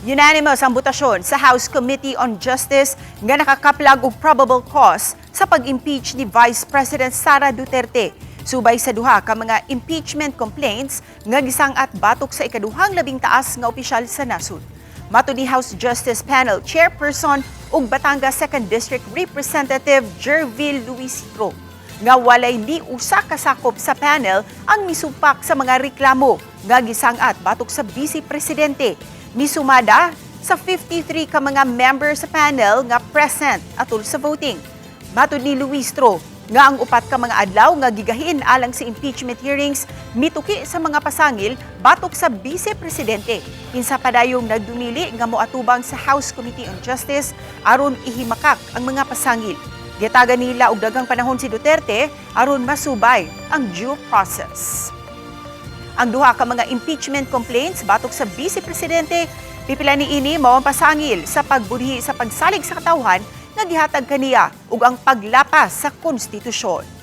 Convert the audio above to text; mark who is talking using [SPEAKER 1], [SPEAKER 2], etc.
[SPEAKER 1] Unanimous ang botasyon sa House Committee on Justice nga nakakaplag og probable cause sa pag-impeach ni Vice President Sara Duterte. Subay sa duha ka mga impeachment complaints nga gisang-at batok sa ikaduhang labing taas nga opisyal sa nasod. Matud ni House Justice Panel Chairperson ug Batangas 2nd District Representative Gerville Luistro nga walay ni usa ka sakop sa panel ang misupak sa mga reklamo nga gisang-at batok sa Vice Presidente. Misumada sa 53 ka mga member sa panel nga present atol sa voting. Matud ni Luistro nga ang 4 ka mga adlaw nga gigahin alang sa impeachment hearings mituki sa mga pasangil batok sa Vice Presidente. Kinsa padayong nagdumili nga moatubang sa House Committee on Justice aron ihimakak ang mga pasangil. Gitagan nila og daghang panahon si Duterte aron masubay ang due process. Ang duha ka mga impeachment complaints batok sa Vice Presidente, pipila ni ini mao ang pasangil sa pagbudhi sa pagsalig sa katawhan nga gihatag kaniya ug ang paglapas sa konstitusyon.